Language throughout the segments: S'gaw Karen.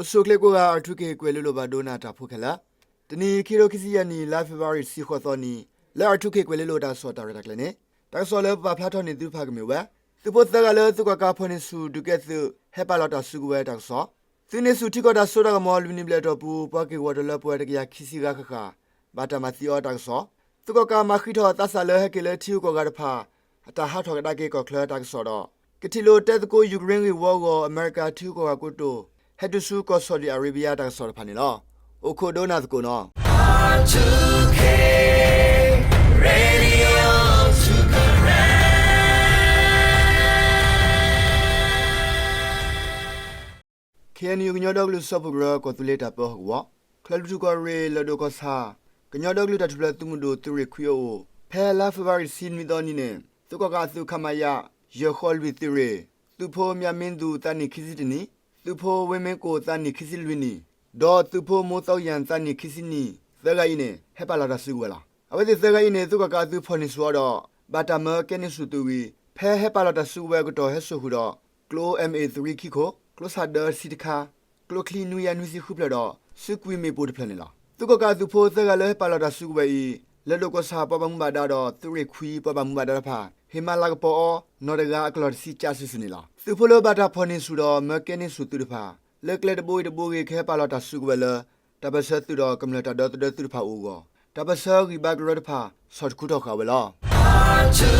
စိၤကျ့ကိးဂၤ R two K ကွဲၤလ့လိၤဘၣ်ဒိနၢ်တၢ်ဖိခဲလၢာ်, တနံၤ ခံကထိခံဆံယဲၢ်နံၣ် လါ February တဆံဃိးသီနံၤ လၢ R two K ကွဲၤလ့လိၤတၢ်ကစီၣ်တၢ်ရဲၣ်တၢ်ကျဲၤန့ၣ် တၢ်ကစီၣ်လၢပပာ်ဖျါထီၣ်န့ၢ်သုတဖၣ်ကမ့ၢ်ဝဲ သုးဖိသၢဂၤလၢသုးကီၣ်ကးဖီၣ်န့ၢ်ဆူၣ်ဒုးကဲသုး ဟဲပာ်လီၤတၢ်စုကဝဲၤတၢ်ကစီၣ်, သုးန့ၢ်ဆူၣ်ထံကီၢ်တၢ်စိတၢ်ကမီၤလွံၢ်နံၣ်ဘျဲၣ်အတီၢ်ပူၤ ပှၤက့ၢ်ဂီၤတလၢပှဲၤတကယၤခံဆံဂၤဃၣ်ဃၣ် ဘၣ်တၢ်မၤသံအီၤတၢ်ကစီၣ်, သုးကီၣ်ကးမၤဃံးထီၣ်သးစၢ်လၢဟဲက့ၤလၢထံဂုၤကီၢ်ဂၤတဖၣ် အတၢ်ဟးထီၣ်ကဒါက့ၤကီၢ်ချၢတၢ်ကစီၣ်ဒီး ကထံၣ်လိာ်တဲသကိး Ukraine ဂ့ၢ်ဝီအဂီၢ် အမဲရကၤထံဂုၤကီၢ်ဂၤကိတိာ် ဟဲတုၤဆူကီၢ် Saudi Arabia တၢ်ကစီၣ်တဖၣ်န့ၣ်လီၤ. အိၣ်ခိးဒိနၢ်သကိးနီၤ. KNU ကညီဒီကလုာ်စၢဖှိၣ်ကရၢ ကီၢ်သူလ့ၤတၢ်ပၢဟီၣ်ကဝီၤ, ချၢၣ်လွံၢ်ထူၣ်ကီၢ်ရ့ၣ် လၢၢ်ဒိၣ်ကီၢ်ဆၣ် ကညီဒီကလုာ်တၢ်ထူၣ်ဖျဲးသုးမုၢ်ဒိၣ်သုးရ့ၣ်ခွံအအိၣ် ဖဲလါ February တဆံနွံသီနံၤန့ၣ် သုးကီၣ်ကးအသုး ခမရ ယဲၢ်ဃိးလွံၢ်သုးရ့ၣ် သုးဖိမၠးမ့သူၣ်သးနံၣ်ခံဆံတနံၣ်, သုးဖိဝ့မ့ကိၣ်သးနံၣ်ခံဆံလွံၢ်နံၣ်, ဒီးသုးဖိမိၢ်သီယၣ်သးနံၣ်ခံဆံနံၣ် သၢဂၤအံၤန့ၣ် ဟဲပာ်လီၤတၢ်စုကဝဲၤလီၤ. အဝဲသ့ၣ်သၢဂၤအံၤန့ၣ် သုးကီၣ်ကးအသုးဖီၣ်န့ၢ်ဆူၣ်အီၤဒီး ဘၣ်တၢ်မၢကဲန့ၢ်ဆူၣ်သုးဝံၤ ဖဲဟဲပာ်လီၤတၢ်စုကဝဲၤအကတီၢ် ဟဲစိာ်ဃုာ်ဒီး ကျိ M A three ခံခိၣ်, ကျိဆၣ်ဒၢတဆံတခါ, ကျိချံနွံကယၤနွံဆံဃုဖျၢၣ်ဒီး စုကွံာ်မ့ၣ်ပိၢ်တဖျၢၣ်န့ၣ်လီၤ. သုးကီၣ်ကးအသုးဖိသၢဂၤလၢဟဲပာ်လီၤတၢ်စုကဝဲၤအံၤ လၢၢ်ဒိၣ်ကီၢ်ဆၣ်ပှၤဘၣ်မူဘၣ်ဒါဒီး သုးရ့ၣ်ခွံပှၤဘၣ်မူဘၣ်ဒါတဖၣ် ဟ့ၣ်မၤလၤကပီၤအီၤ နီၢ်တဂၤအကလီၢ်တဆံကၠးစုာ်စုာ်န့ၣ်လီၤ. သုးဖိလၢဘၣ်တၢ်ဖီၣ်န့ၢ်ဆူၣ်ဒီး မၢကဲန့ၢ်ဆူၣ်သုးတဖၣ် လၢကျဲတဘိဂ့ၤတဘိဂ့ၤ ကဟဲပာ်လီၤတၢ်စုကဝဲၤလၢ တၢ်ပၢၢ်ဆၢသုးဒီးကမျၢၢ်တၢ်ဒီသဒၢသုးတဖၣ်အိၣ်အဂီၢ် တၢ်ပၢၢ်ဆၢဂံၢ်ဘါကရၢတဖၣ် ဆီၣ်တခူထီၣ်ဃာ်ဝဲလီၤ.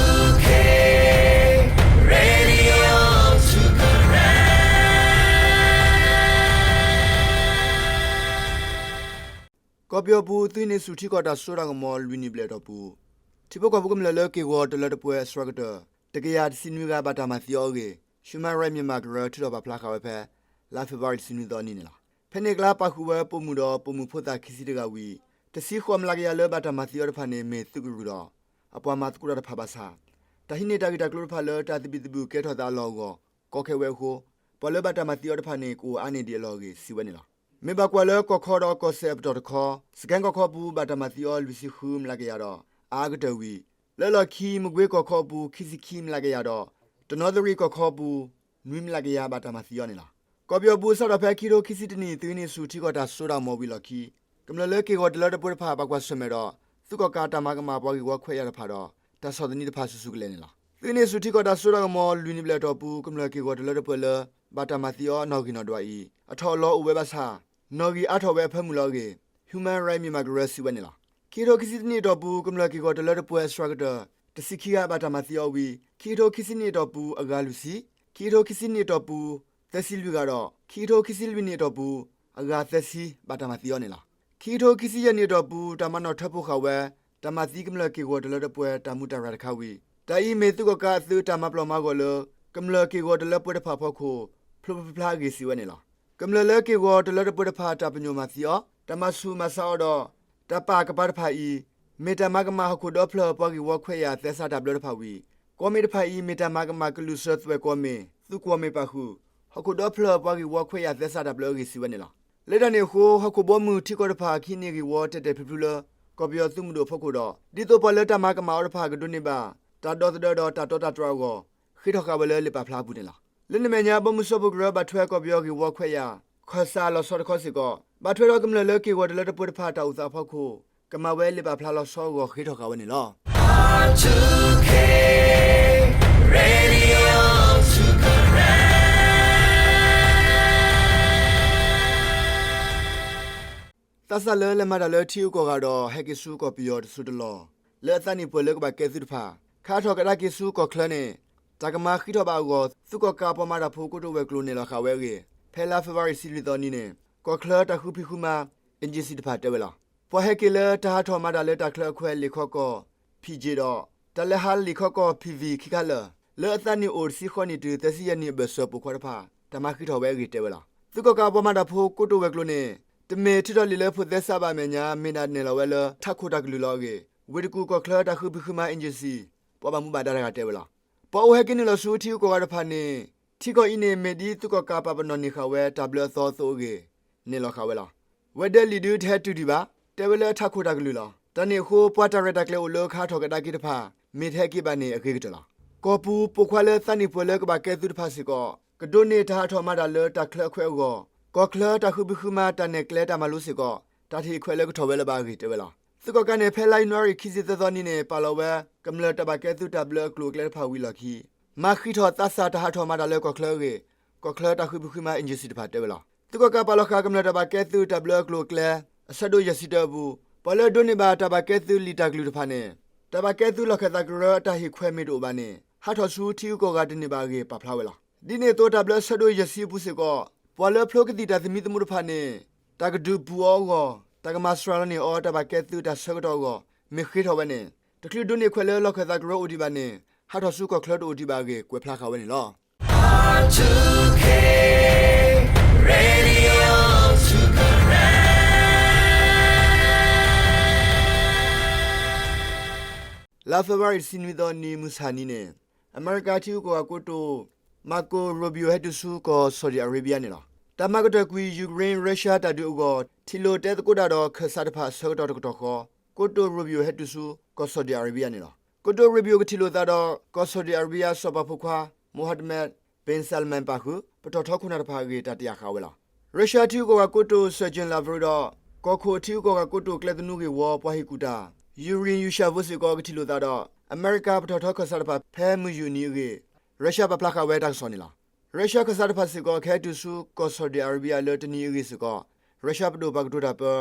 ကီၢ်ပယီၤပူၤ သုးဟံးန့ၢ်ဆူၣ်ထံကီၢ်တၢ်စိတၢ်ကမီၤလွံၢ်နံၣ်ဘျဲၣ်အတီၢ်ပူၤ ထံဖိကီၢ်ဖိကမျၢၢ်လၢက့ၢ်ဂီၤတလၢတပှဲၤအစှၤကတၢၢ် တကယၤတဆံနွံဂၤဘၣ်တၢ်မၤသံအီၤအဂ့ၢ် Human Rights Myanmar ကရၢထုးထီၣ်ပာ်ဖျါဃာ်ဝဲဖဲ လါ February တဆံနွံသီနံၤန့ၣ်လီၤ. ဖဲန့ၣ်အကျါပာ်ဃုာ်ဝဲပိာ်မုၣ်ဒီးပိာ်မုၣ်ဖိသၣ်ခံဆံတဂၤဝံၤ တဆံဃိးမျးကယၤလၢဘၣ်တၢ်မၤသံအီၤတဖၣ်န့ၣ် မ့ၢ်သုးကရူၢ်ဒီး အပှၤမၤသကိးတၢ်တဖၣ်ဘၣ်ဆၣ် တၢ်ဟံးန့ၢ်တၢ်ဂံၢ်တၢ်ကျိၤတဖၣ်လၢတၢ်သဘံၣ်သဘုၣ်ကဲထီၣ်သးအလီၢ်အဂီၢ် ကီခဲဝဲအဃိ ပှၤလၢဘၣ်တၢ်မၤသံအီၤတဖၣ်န့ၣ် ကအိၣ်အါန့ၢ်ဒံးအလီၢ်အဂ့ၢ် စံးဝဲန့ၣ်လီၤ. မ့ၢ်ဘၣ်ကွၢ်လၢကီၢ်ခီဒီးကီၢ်စဲၣ်အပတီၢ်တခီ စကဲကီၢ်ခီပူၤဘၣ်တၢ်မၤသံအီၤလွံၢ်ဆံဃုမျးကယၤဒီး အါအါကတၢၢ်ဝံၤ လၢလီၢ်ခံ မကွ့ကီၢ်ခီအပူၤ ခံဆံခံမျးကယၤဒီး တနီသရံၣ်ကီၢ်ခီအပူၤ နွံမျးကယၤဘၣ်တၢ်မၤသံအီၤန့ၣ်လီၤ. ကီၢ်ပယီၤပူၤစးထီၣ်ဖဲ ခံကထိခံဆံတနံၣ် သုးဟံးန့ၢ်ဆူၣ်ထံကီၢ်တၢ်စိတၢ်ကမီၤဝံၤအလီၢ်ခံ ကမျၢၢ်လၢက့ၢ်ဂီၤတလၢတပှဲၤတဖၣ် ဘၣ်ကွၢ်ဆၢၣ်မဲာ်ဒီး သုးကီၣ်ကးတၢ်မၤကမၣ်ပှၤဂ့ၢ်ဝီခွဲးယာ်တဖၣ်ဒီး တၢ်ဆီၣ်သနံးတဖၣ်ဆူၣ်ဆူၣ်ကလဲာ်န့ၣ်လီၤ. သုးဟံးန့ၢ်ဆူၣ်ထံကီၢ်တၢ်စိတၢ်ကမီၤလွံၢ်နံၣ်ဘျဲၣ်အတီၢ်ပူၤ ကမျၢၢ်က့ၢ်ဂီၤတလၢတပှဲၤလၢ ဘၣ်တၢ်မၤသံအီၤနီၣ်ဂံၢ်နီၣ်ဒွးအံၤ အထီၣ်အလီၤအိၣ်ဝဲဘၣ်ဆၣ် နီၣ်ဂံၢ်အါထီၣ်ဝဲအဖၢမုၢ်လီၤအဂ့ၢ် Human Rights Myanmar ကရၢစံးဝဲန့ၣ်လီၤ. ခံကထိခံဆံတနံၣ်အတီၢ်ပူၤ ကမျၢၢ်က့ၢ်ဂီၤတလၢတပှဲၤအစှၤကတၢၢ် တဆံခံဂၤဘၣ်တၢ်မၤသံအီၤဝံၤ ခံကထိခံဆံနံၣ်အတီၢ်ပူၤ အဂၤလွံၢ်ဆံ, ခံကထိခံဆံနံၣ်အတီၢ်ပူၤ သၢဆံလွံၢ်ဂၤဒီး ခံကထိခံဆံလွံၢ်နံၣ်အတီၢ်ပူၤ အဂၤသၢဆံ ဘၣ်တၢ်မၤသံအီၤန့ၣ်လီၤ. ခံကထိခံဆံယဲၢ်နံၣ်အတီၢ်ပူၤ တၢ်မၤနီၣ်ထၢဖှိၣ်ဃာ်ဝဲ တၢ်မၤသံကမျၢၢ်က့ၢ်ဂီၤတလၢတပှဲၤတၢ်မူးတၢ်ရၢ်တခါဝံၤ တၢ်အံၤမ့ၢ်သုးကီၣ်ကးအသုးတၢ်မၤပျီၢ်မၤဂီၤလၢ ကမျၢၢ်က့ၢ်ဂီၤတလၢပှဲၤတဖၣ်အဖီခိၣ် ဖျိဖျိဖျါဖျါအဂ့ၢ်စံးဝဲန့ၣ်လီၤ. ကမျၢၢ်လၢက့ၢ်ဂီၤတလၢတပှဲၤတဖၣ် တၢ်ပညိၣ်မၤသံအီၤ, တၢ်မၤဆူၣ်မၤဆါအီၤဒီး တၢ်ပာ်ကပၤတဖၣ်အံၤ မ့ၢ်တၢ်မၤကမၣ်ဟီၣ်ခိၣ်ဒီဖျၢၣ်ပှၤဂ့ၢ်ဝီခွဲးယာ်သဲစးတၢ်ဘျၢတဖၣ်ဝံၤ ကွီၢ်မ့ၢ်တဖၣ်အံၤ မ့ၢ်တၢ်မၤကမၣ်ကလုာ်စၢၤသွဲၣ်ကွီၢ်မ့ၢ် သုးကွီၢ်မ့ၢ်ပာ်ဃုာ် ဟီၣ်ခိၣ်ဒီဖျၢၣ်ပှၤဂ့ၢ်ဝီခွဲးယာ်သဲစးတၢ်ဘျၢအဂ့ၢ်စံးဝဲန့ၣ်လီၤ. လၢတၢ်န့ၣ်အဃိ ဟီၣ်ခိၣ်ဘီမုၢ်ထံကီၢ်တဖၣ် ကဟံးန့ၢ်ဂ့ၢ်ဝီတဲာ်တဲာ်ဖျုးဖျုးလၢ ကီၢ်ပယီၤသုးမုၢ်ဒိၣ်အဖီခိၣ်ဒီး ဒ်သိးပှၤလၢတၢ်မၤကမၣ်အီၤတဖၣ် ကဒိးန့ၢ်ဘၣ် တၢ်ဒီသဒၢဒီးတၢ်တီတၢ်တြၢ်အဂီၢ် ဃ့ထီၣ်ဃာ်ဝဲလၢလံာ်ပာ်ဖျါအပူၤန့ၣ်လီၤ. လၢန့ၣ်အမဲာ်ညါ ဘီမုၢ်စၢဖှိၣ်ကရၢဘၣ်ထွဲကီၢ်ပယီၤဂ့ၢ်ဝီခွဲးယာ် ခၢၣ်စးလီၤဆီတခီစ့ၢ်ကီး ဘၣ်ထွဲဒီးကမျၢၢ်လၢက့ၢ်ဂီၤတလၢတပှဲၤတဖၣ်တၢ်အိၣ်သးအဖီခိၣ် ကမၤဝဲလံာ်ပာ်ဖျါလီၤဆီအဂီၢ် ဃ့ထီၣ်ဃာ်ဝဲန့ၣ်လီၤ. သးစၢ်လၢလဲၤမၤတၢ်လၢထံဂုၤကီၢ်ဂၤဒီး ဟဲက့ၤဆူကီၢ်ပယီၤတစိၤတလီၢ် လၢအသးနံၣ်ပှဲၤလၢကဘၣ်ကဲသုးတဖၣ် ခါထီၣ်ကဒါက့ၤဆူကီၢ်ချၢန့ၣ် တၢ်ကမၤဃံးထီၣ်ဘၣ်အဂီၢ် သုးကီၣ်ကးပှၤမၤတၢ်ဖိကိတိာ်ဝဲၤကျိၤနဲၣ်လီၤဃာ်ဝဲအဂ့ၢ် ဖဲလါ February တဆံလွံၢ်သီနံၤန့ၣ် ကီၢ်ချၢတၢ်ဃုဖံးဃုမၤ agency တဖၣ်တဲဝဲလီၤ. ပှၤဟဲက့ၤလၢတၢ်ဟးထီၣ်မၤတၢ်လၢတၢ်ချၢအခွဲးလံာ်ခီကီၢ် P J ဒီး တၢ်လဲၤဟးလံာ်ခီကီၢ် P V ခံခါလၢာ် လၢအသးနံၣ်အိၣ်တဆံဃိးနံၣ်တုၤ သၢဆံယဲၢ်နံၣ်အဘၢၣ်စၢၤပိာ်ခွါတဖၣ် တၢ်မၤဃံးထီၣ်ဝဲအဂ့ၢ်တဲဝဲလီၤ. သုးကီၣ်ကးပှၤမၤတၢ်ဖိကိတိာ်ဝဲၤကျိၤန့ၣ် တမ့ၢ်ထုးထီၣ်လံာ်လၢဖိးသဲစးဘၣ်အမဲာ်ညါ မ့ၢ်ဒၣ်နဲၣ်လီၤဝဲလၢထးခိၣ်တၢ်ကလုၢ်လီၤအဂ့ၢ် ဝ့ၢ်တကူၣ်ကီၢ်ချၢတၢ်ဃုဖံးဃုမၤ agency ပှၤဘၣ်မူဘၣ်ဒါတဂၤတဲဝဲလီၤ. ပှၤအိၣ်ဟဲက့ၤနုာ်လီၤဆူထံဂုၤကီၢ်ဂၤတဖၣ်န့ၣ် ထံကီၢ်အံၤန့ၣ် မ့ၢ်ဒ်သုးကီၣ်ကးပာ်ပနီၣ်န့ၢ်ဃာ်ဝဲတၢ်ဘျၢအသီအသိးအဂ့ၢ် နဲၣ်လီၤဃာ်ဝဲလီၤ. ဝဲၤဒၢးလံာ်ဒုတဟဲတုၤဒံးဘၣ် တဲဝဲလၢထးခိၣ်တၢ်ကလုၢ်လီၤ. တၢ်န့ၣ်အဃိ ပှၤတၢ်ရဲၣ်တၢ်ကျဲၤအိၣ်လၢကဟးထီၣ်ကဒါက့ၤတဖၣ် မ့ၢ်တဟဲက့ၤဘၣ်န့ၣ်အဂ့ၤကတၢၢ်လီၤ. ကီၢ်ပူၤပိာ်ခွါလၢသးနံၣ်ပှဲၤလၢကဘၣ်ကဲသုးတဖၣ်စ့ၢ်ကီး ကဒိးန့ၢ်တၢ်ဟးထီၣ်မၤတၢ်လၢတၢ်ချၢအခွဲးအဂီၢ် ကီၢ်ချၢတၢ်ဃုဘုဃုမၤ တၢ်နဲၣ်ကျဲတၢ်မၤလိစ့ၢ်ကီး တၢ်တဟ့ၣ်ခွဲးလၢကထီၣ်ဝဲလၢၤဘၣ်အဂ့ၢ် တဲဝဲလီၤ. သုးကီၣ်ကးန့ၣ် ဖဲလါယနူၤအါရံၤ ခံဆံသၢသီနံၤန့ၣ် ပာ်လီၤဝဲ ကမျၢၢ်တၢ်ဘၣ်ကဲသုးတၢ်ဘျၢအကျိၤအကျဲတဖၣ်ဝံၤအလီၢ်ခံ မၤဃံးထီၣ်သးစၢ်တၢ်ဟးထီၣ်မၤတၢ်လၢကီၢ်ချၢအဂ့ၢ် ကီၢ်ချၢတၢ်ဃုဘုဃုမၤ agency တဖၣ်တဲဝဲလီၤ. သုးကီၣ်ကးပာ်လီၤဃာ် ကမျၢၢ်တၢ်ဘၣ်ကဲသုးတၢ်ဘျၢအကျိၤအကျဲ အဆၢဒိၣ်ယဲၢ်ဆံတၢအပူၤ ပှၤလၢဒိးန့ၢ်ဘၣ်တၢ်ဘၣ်ကဲသုးလံာ်တၢ်ကလုၢ်တဖၣ်န့ၣ် တၢ်ဘၣ်ကဲသုးလီၢ်ခၢၣ်သးကရၢအတၢ်ဟ့ၣ်ခွဲးမ့ၢ်တအိၣ်ဘၣ်န့ၣ် ဟးထီၣ်ဆူထံဂုၤကီၢ်ဂၤတန့ၢ်ဘၣ်အဂ့ၢ် ပာ်ဖျါဝဲလီၤ. ဒ်န့ၣ်အသိး တၢ်ဘျၢအဆၢဒိၣ်ယဲၢ်ဆံအပူၤစ့ၢ်ကီး ပှၤလၢဖျိကသံၣ်တၢ်သမံသမိးတဖၣ်န့ၣ် တၢ်ကဒုးပူၤအီၤအဂီၢ် တၢ်ကမၤစှၤလီၤန့ၢ်အီၤ တၢ်ဘၣ်ကဲသုးတၢ်ဆၢကတီၢ်အဂီၢ် မ့ၢ်ဃ့ထီၣ်ဝဲန့ၣ် တချုးဒိးန့ၢ်ခွဲးလၢလီၢ်ခၢၣ်သးကရၢအိၣ်ဒံးဘၣ်န့ၣ် ဟးထီၣ်ဆူကီၢ်ချၢတအိၣ်ဒံးဘၣ်အဂ့ၢ် ကွဲးဖျါဃာ်ဝဲန့ၣ်လီၤ. လါဖ့ၤဘြူၤအါရံၤ တဆံနွံသီနံၤ မုၢ်ဆၣ်နံၤန့ၣ် အမဲရကၤထံဂုၤကီၢ်ဂၤကိတိာ် Marco Rubio ဟဲတုၤဆူကီၢ် Saudi Arabia န့ၣ်လီၤ. တၢ်မၤကတၢၢ်ကွံာ် ယူၤကရ့ ရၢရှၢတၢ်ဒုးအဂီၢ် ထံၣ်လိာ်တဲသကိးတၢ်ဒီးခၢၣ်စးတဖၣ်အဆၢကတီၢ်တကတီၢ်ဃီ ကိတိာ် Rubio ဟဲတုၤဆူကီၢ် Saudi Arabia န့ၣ်လီၤ. ကိတိာ် Rubio ကထံၣ်လိာ်သးဒီး ကီၢ် Saudi Arabia စီၤပၤဖိခွါ Mohammed bin Salman ပၣ်ဃုာ် ပတီၢ်ထီခိၣ်နၢ်တဖၣ်အဂ့ၢ် တၢ်တယာ်ဃာ်ဝဲလီၤ. ရၢရှၢထံဂုၤကီၢ်ဂၤကိတိာ် Sergey Lavrov ဒီး ကီၢ်ခိၣ်အထံဂုၤကီၢ်ဂၤကိတိာ်ကျဲသနူဂ့ၢ်ဝီ ပှၤဟ့ၣ်ကူၣ်တၢ် Yuri Yushchenko စ့ၢ်ကီး ကထံၣ်လိာ်သးဒီး အမဲရကၤပတီၢ်ထီခၢၣ်စးတဖၣ် ဖဲမုၢ်ယူာ်နံၤအဂ့ၢ် ရၢရှၢပာ်ဖျါဃာ်ဝဲတၢ်ကစီၣ်န့ၣ်လီၤ. ရၢရှၢခၢၣ်စးတဖၣ်စ့ၢ်ကီး ကဟဲတုၤဆူကီၢ် Saudi Arabia လၢတနံၤအဂ့ၢ်စ့ၢ်ကီး ရၢရှၢပဒိၣ်ပှၤကတိၤတၢ်ပၢ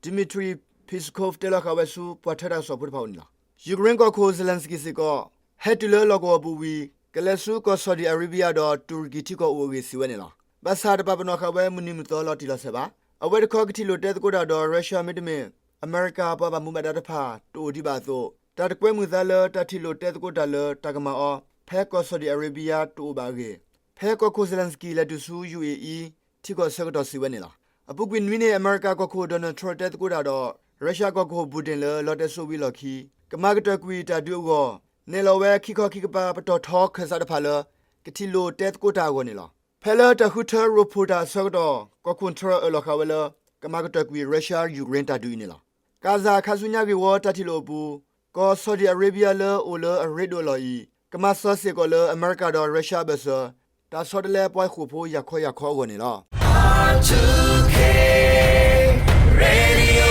Dmitry Peskov တဲလီၤဃာ်ဝဲဆူ ပှၤထၢတၢ်ကစီၣ်ဖိတဖၣ်အအိၣ်န့ၣ်လီၤ. ယူၤကရ့ကီၢ်ခိၣ် Zelensky စ့ၢ်ကီး ဟဲတုၤလၢလီၢ်ကဝီၤပူၤဝံၤ ကလဲၤဆူကီၢ် Saudi Arabia ဒီးတူၣ်ရကံၣ်ထံကီၢ်အိၣ်အဂ့ၢ် စံးဝဲန့ၣ်လီၤ. ဘၣ်ဆၣ်တပာ်ပနီၣ်ဃာ်ဝဲမုၢ်နံၤမုၢ်သီလီၤတံၢ်လီၤဆဲးဘၣ်. အဝဲတခီကထံၣ်လိာ်တဲသကိးတၢ်ဒီး ရၢရှၢမ့တမ့ၢ် အမဲရကၤပှၤဘၣ်မူဘၣ်ဒါတဖၣ် တအိၣ်ဒံးဘၣ်အသိး တၢ်တကွဲမုာ်သးလၢတၢ်ထံၣ်လိာ်တဲသကိးတၢ်လၢတၢ်ကမၤအီၤ ဖဲကီၢ် Saudi Arabia တအိၣ်ဘၣ်အဂ့ၢ် ဖဲကီၢ်ခိၣ် Zelensky လဲၤတုၤဆူ ယူၣ်အ့ၣ်အံၤ ထံကီၢ်အဆၢကတီၢ် စံးဝဲန့ၣ်လီၤ. အပူၤကွံာ်နွံန့ၣ် အမဲရကၤကီၢ်ခိၣ် Donald Trump တဲသကိးတၢ်ဒီး ရၢရှၢကီၢ်ခိၣ် Putin လၢလီတဲစိဝံၤအလီၢ်ခံ ကမၤကတၢၢ်ကွံာ်တၢ်ဒုးအဂီၢ် နဲၣ်လီၤဝဲခံခီခံကပၤ ပတီၢ်ထီခၢၣ်စးတဖၣ်လၢ ကထံၣ်လိာ်တဲသကိးတၢ်အဂီၢ်န့ၣ်လီၤ. ဖဲလၢတၢ်ဃုထၢရိဖှိၣ်တၢ်အဆၢကတီၢ် ကီၢ်ခိၣ် Trump အၢၣ်လီၤဃာ်ဝဲလၢ ကမၤကတၢၢ်ကွံာ် ရၢရှၢ ယူၤကရ့တၢ်ဒုးအံၤန့ၣ်လီၤ. ကၣ်စၣ်ခါဆူညါဂ့ၢ်ဝီတၢ်ထံၣ်လိာ်အပူၤ ကီၢ် Saudi Arabia လၢအိၣ်လၢအရ့ဒိၣ်အလီၢ်အံၤ ကမၤစၢၤစ့ၢ်ကီးလၢအမဲရကၤဒီးရၢရှၢအဘၢၣ်စၢၤ တၢ်ဆီတလဲပှၤဟံၣ်ဃီဖိယၤခီယၤခီအဂီၢ်န့ၣ်လီၤ.